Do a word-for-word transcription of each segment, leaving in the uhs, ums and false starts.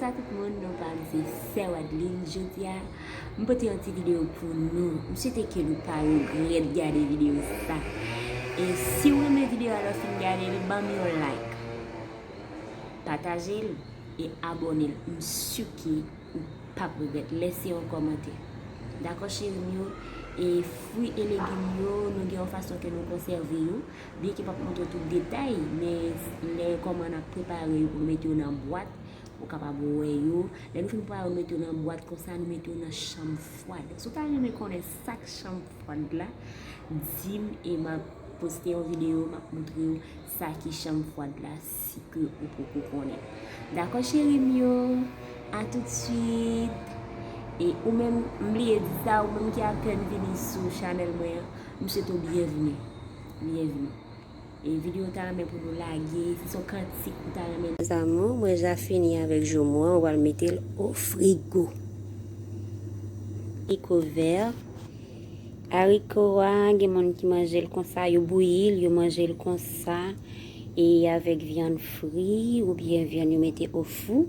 Sa tout moun, non pa m se Sè Wadeline. Jodi a, m pote yon ti videyo pou nou. M swete ke nou pa regrèt gade videyo sa. E si w renmen videyo a, lè w fin gade l, ban m yon like. Pataje l e abòne l. M si ke ou p ap regrèt. Lèse yon kòmantè. Dakò, cheri m yo? E fwi e legim yo, nou gen yon fason ke nou konsève yo. Byenke m p ap montre w tout detay, men lè kòman n ap prepare yo pou nou mete yo nan bwat, ou kapab wè yo. Lè nou fin prepare yo, nou mete yo nan bwat konsa, nou mete yo nan chanm fwad. Si w ta renmen konnen sa k chanm fwad la, di m e m ap poste yon videyo, m ap montre w sa ki chanm fwad la, si ke ou poko konnen. Dakò, cheri m yo? A tout swit. E ou menm, m bliye di sa, ou menm ki apèn vini sou chanèl mwen an, m swete w byenvini. Byenvini. E videyo w ta renmen pou nou lage, si se yon kantik ou ta renmen. Mezanmi, mwen ja fini avèk joumou an, mwen pral mete l o frigo. Ariko vè. Ariko a, gen moun ki manje l konsa, yo bouyi l, yo manje l konsa, e avèk vyann fri oubyen vyann yo mete o fou.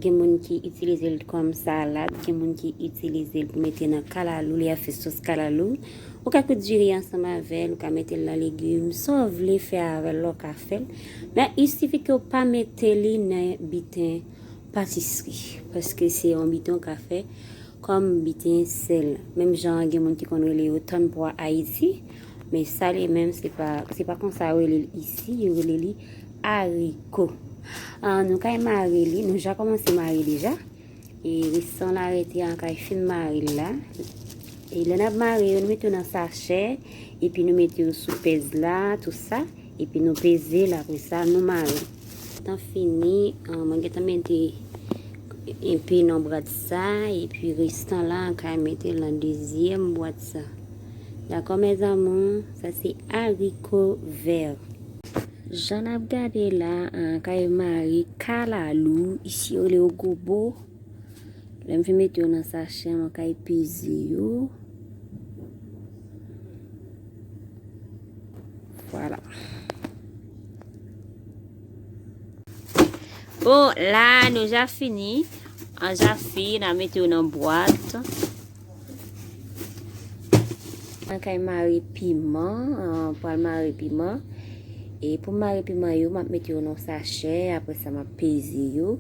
Gen moun ki itilize l kòm salad, gen moun ki itilize l pou mete nan kalalou, lè y ap fè sòs kalalou. Ou ka kwit diri ansanm avè l, ou ka mete l nan legim, sa w vle fè avè l la, w ka fè l. Men, il sifi ke w pa mete li nan biten patisri, paske se yon biten w ka fè kòm biten sèl. Menm jan an, gen moun ki konn rele yo tann pwa Ayiti, men sa li menm, se pa, se pa konsa yo rele l isi, yo rele li ariko. Ah, nou kay mare li, nou ja kòmanse mare deja. E resan la rete an kay fin mare l la. E lè n ap mare yo, nou mete yo nan sachè, epi nou mete yo sou pèz la, tou sa, epi nou peze l, apre sa, nou mare. Tan fini, ah, mwen gentan mete enpe nan bwat sa, epi restan la, an kay mete l nan dezyèm bwat sa. Dakò, mes amours, sa se ariko vè. Jan n ap gade la, an kay mare kalalou, isi yo rele yo gobo. Lè m fin mete yo nan sachè, mwen kay peze yo. Vwala. Bon, la, nou ja fini. An ja fini, n a mete yo nan bwat. An kay mare piman, an pral mare piman. E pou m mare piman yo, m ap mete yo nan sachè, apre sa m ap peze yo.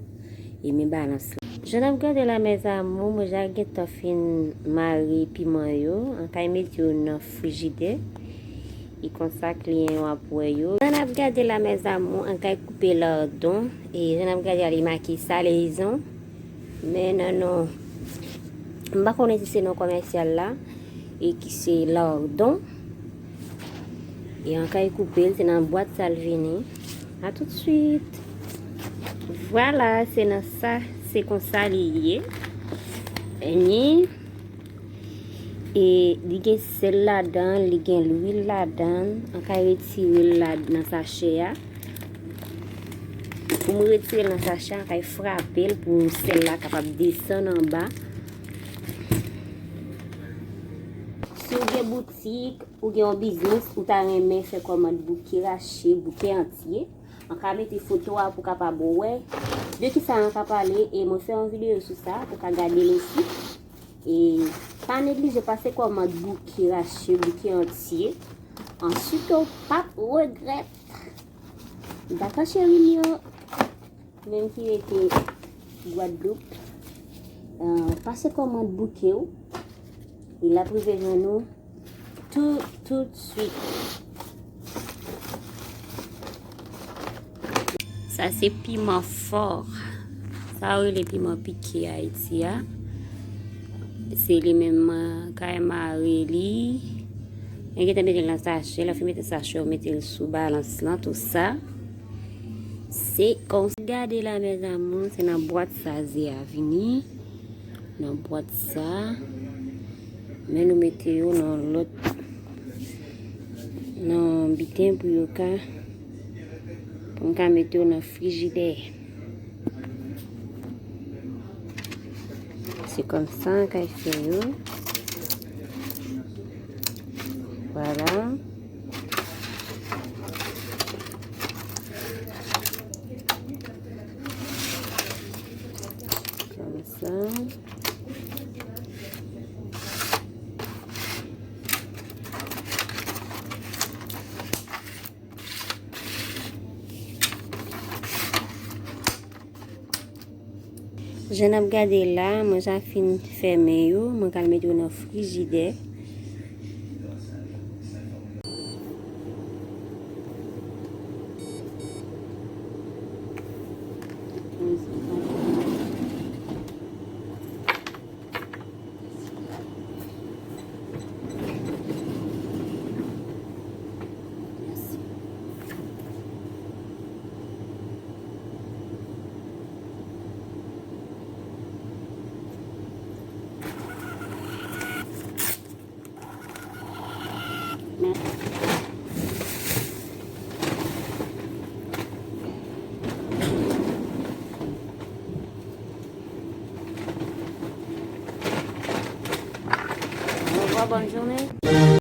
E men balans la. Jan n ap gade la, mes amours, mwen ja gentan fin mare piman yo. An kay mete yo nan frijidè. E konsa kliyan yo ap wè yo. Jan n ap gade la, mes amours, an kay koupe lardon. E jan n ap gade a, li make salaison. Men nan non, m pa konnen si se non komèsyal la, e ki se lardon. E an kay koupe l, se nan bwat sa l vini. A tout swit. Vwala, se nan sa, se konsa li ye. Ni E li gen sèl ladan, li gen lwil ladan. An kay retire l la nan sachè a. Pou mwen retire l nan sachè a, an kay frape l pou sèl la kapab desann anba. Si w gen boutik, ou gen yon biznis, ou ta renmen fè kòmand bouke rache, bouke antye, an ka mete foto a pou w kapab wè de kisa an ka pale, e mwen fè yon videyo sou sa, ou ka gade l osi. E pa neglije pase kòmand bouke rache, bouke antye. Answit, ou p ap regrèt. Dakò, cheri m yo. Menm ki rete Gwadloup, euh, pase kòmand bouke w. E l ap rive jwenn ou tou, tout swit. Sa se piman fò. Sa yo rele piman pike Ayiti a. Se li menm, mwen kay mare li. Mwen gentan mete l nan sachè. Lè w fin mete sachè, w mete l sou balans lan, tou sa. Se konsa. Gade la, mes amours, se nan bwat sa ze a vini. Nan bwat sa. Men nou mete yo nan lòt, nan biten pou yo ka, pou m ka mete yo nan frijidè. Se konsa an kay fè yo. Vwala. Jan n ap gade la, mwen sa fin fèmen yo, mwen kal mete yo nan frijidè. Au revoir, bonne journée.